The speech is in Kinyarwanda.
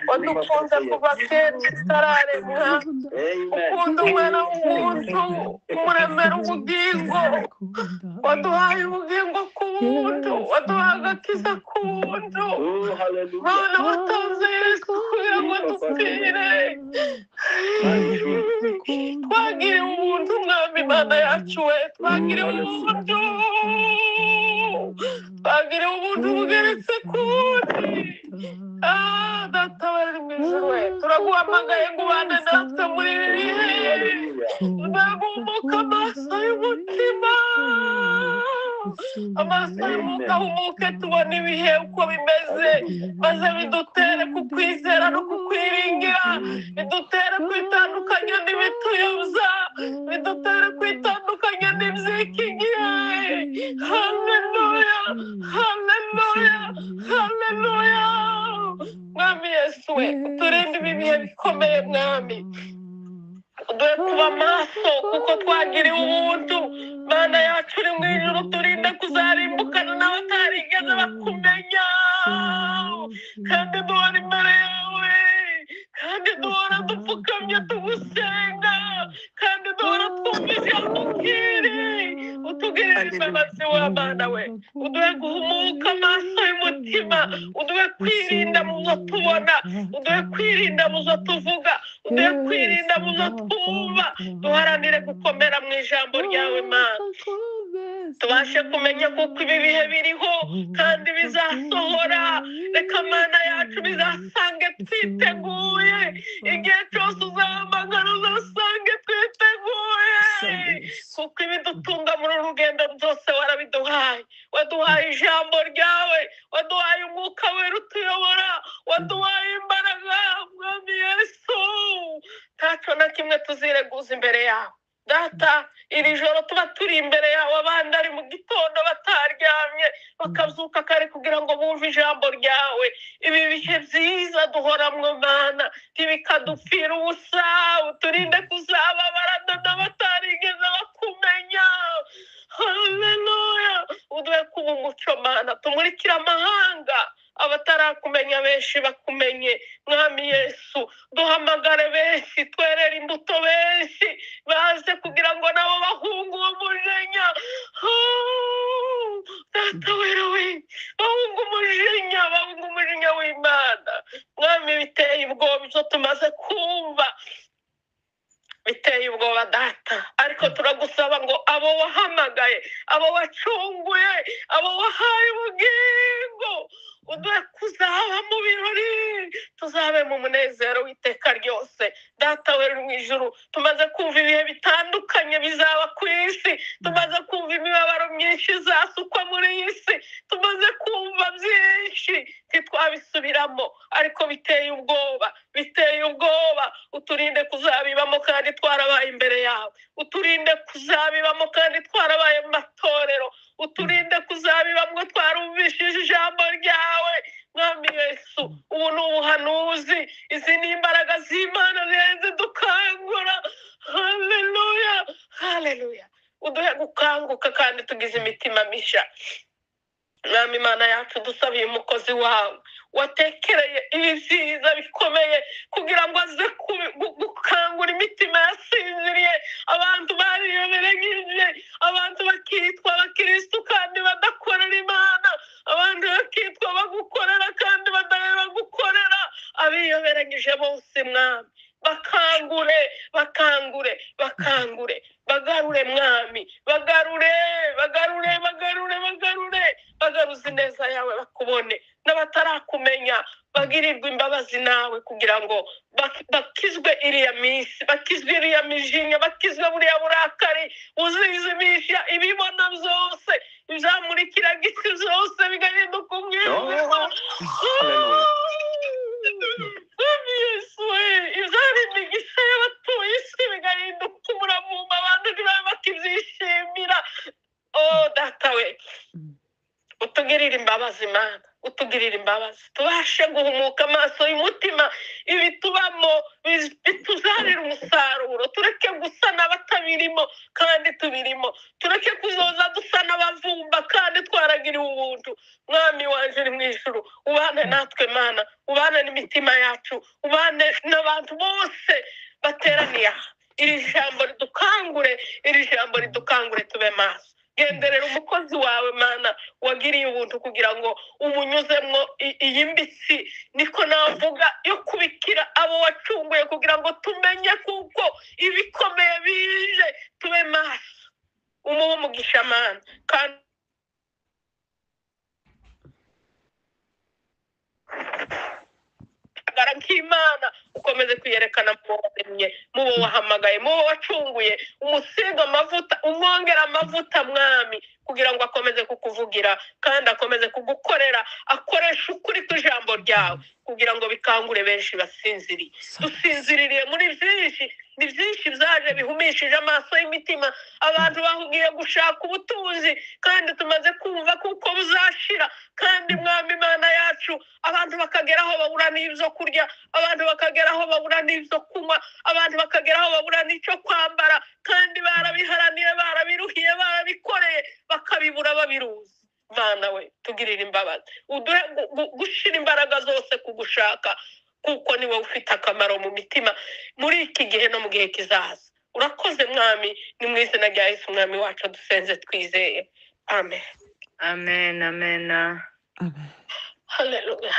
Wadukunze kuva kera tutararemwa, ukunda umwana w'umuntu, umuremera ubugingo, waduhaye ubugingo ku buntu, waduhaye agakiza ku buntu. None watanze Yesu kugira ngo dupfire. Twagiriwe ubuntu, Mwami Imana yacu we, twagiriwe ubuntu, twagiriwe ubuntu bugeretse ku wundi. Ah, Data wari mu ijuru we, turaguhamagaye ngo ubane natwe muri ibi bihe. Nzagumuka amaso y'umutima, amaso y'umwuka ahumuke, tubone ibihe uko bimeze, maze bidutere kukwizera no kukwiringira, bidutere kwitandukanya n'ibituyoza, bidutere kwitandukanya n'iby'iki gihe. Haleluya, haleluya, haleluya. Mwami Yesu we, uturinde ibi bihe bikomeye. Mwami, uduhe kuba maso kuko twagiriwe ubuntu. Mana yacu uri mu ijuru, turinde kuzarimbukana n'abatarigeze bakumenya. Kandi duhora imbere yawe, kandi duhora dupfukamye tugusenga, kandi duhora twumva ijambo nk'iri. Utugirire imbabazi wa Mana we, uduhe guhumuka amaso y'umutima, uduhe kwirinda mu byo tubona, uduhe kwirinda mu byo tuvuga, uduhe kwirinda mu byo twumva. Duharanire gukomera mu ijambo ryawe, Mana, tubashe kumenya kuko ibi bihe biriho kandi bizasohora. Reka, Mana yacu, bizasange twiteguye. Igihe cyose uzahamagara, uzasange twiteguye, kuko ibidutunga muri uru rugendo byose warabiduhaye. Waduhaye ijambo ryawe, waduhaye Umwuka Wera utuyobora, waduhaye imbaraga. Mwami Yesu, ntacyo na kimwe tuzireguza imbere yawe. Data, iri joro tuba turi imbere yawe, abandi ari mu gitondo bataryamye, bakabyuka kare kugira ngo bumve ijambo ryawe. Ibi bihe byiza duhoramwo, Mana, ntibikadupfira ubusa. Uturinde kuzababarana n'abatarigeze bakumenya. Haleluya. Uduhe kuba umuco, Mana, tumurikire amahanga, abatarakumenya benshi bakumenye. Mwami Yesu, duhamagare benshi, twerere imbuto benshi baze kugira ngo nabo bahunge uwo mujinya. Oh, Data wera we, bahunge umujinya, bahunge umujinya w'Imana. Mwami, biteye ubwoba ibyo tumaze kumva, biteye ubwoba, Data, ariko turagusaba ngo abo wahamagaye, abo wacunguye, abo wahaye ubugingo, uduhe kuzaba mu birori, tuzabe mu munezero w'iteka ryose. Data wera uri mu ijuru, tumaze kumva ibihe bitandukanye bizaba ku isi, tumaze kumva imibabaro myinshi izasukwa muri iyi si, tumaze kumva byinshi, ntitwabisubiramo, ariko biteye ubwoba, biteye ubwoba. Uturinde kuzabibamo kandi twarabaye imbere yawe, uturinde kuzabibamo kandi twarabaye mu matorero, uturinde kuzabibamo twarumvishije ijambo ryawe. Mwami Yesu, ubu ni ubuhanuzi, izi ni imbaraga z'Imana zihenze dukangura. Haleluya, haleluya. Uduhe gukanguka kandi tugize imitima mishya. Mwami Imana yacu, dusabiye umukozi wawe watekereye ibi byiza bikomeye kugira ngo aze gukangura imitima yasinziriye, abantu bariyoberanyije, abantu bakitwa abakirisitu kandi badakorera Imana, abantu bakitwa bagukorera kandi badaheba gukorera. Abiyoberanyije bose, Mwami, bakangure, bakangure, bakangure, bagarure. Mwami, bagarure, bagarure, bagarure, bagarure, bagaruze ineza yawe, bakubone. N'abatarakumenya bagirirwe imbabazi nawe kugira ngo bakizwe iriya minsi, bakizwe iriya mijinya, bakizwe buriya burakari buzizimisha ibibona byose, ibyamurikiraga isi byose bigahinduka umwijima. Mwami Yesu we, ibyari imigisha y'abatuye isi bigahinduka umuravumba, abantu ntibabe bakibyishimira. Oh, Data we, utugirire Utugirire imbabazi Mana, utugirire imbabazi, tubashe guhumuka amaso y'umutima, ibitubamo bituzanire umusaruro. Tureke gusa n'abatabirimo kandi tubirimo, tureke kuzoza dusa n'abavumba kandi twaragiriwe ubuntu. Mwami wanje uri mu ijuru, ubane natwe Mana, ubane n'imitima yacu, ubane n'abantu bose bateraniye aha. Iri jambo ridukangure, iri jambo ridukangure, tube maso. Genderera umukozi wawe Mana wagiriye ubuntu kugira ngo umunyuzemwo iyi mbisi, niko navuga, yo kubikira abo wacunguye, kugira ngo tumenye kuko ibikomeye bije, tube maso. Umuhe umugisha Mana, kandi gara nk'Imana, ukomeze kwiyerekana mu bo waremye, mu bo wahamagaye, mu bo wacunguye. Umusiga amavuta, umwongera amavuta Mwami, kugira ngo akomeze kukuvugira kandi akomeze kugukorera, akoresha ukuri kw'ijambo ryawe kugira ngo bikangure benshi basinziriye. Dusinziririye muri byinshi, ni byinshi byaje bihumishije amaso y'imitima. Abantu bahugiye gushaka ubutunzi kandi tumaze kumva kuko buzashira. Kandi Mwami Imana yacu, abantu bakagera aho babura n'ibyo kurya, abantu bakagera aho babura n'ibyo kunywa, abantu bakagera aho babura n'icyo kwambara, kandi barabiharaniye, barabiruhiye, barabikoreye, bakabibura babiruzi. Mana we, tugirire imbabazi, uduhe gushira imbaraga zose kugushaka, kuko ni wowe ufite akamaro mu mitima muri iki gihe no mu gihe kizaza. Urakoze Mwami, ni mu izina rya Yesu Umwami wacu dusenze twizeye, amen. Amen, amen. Amen. Haleluya.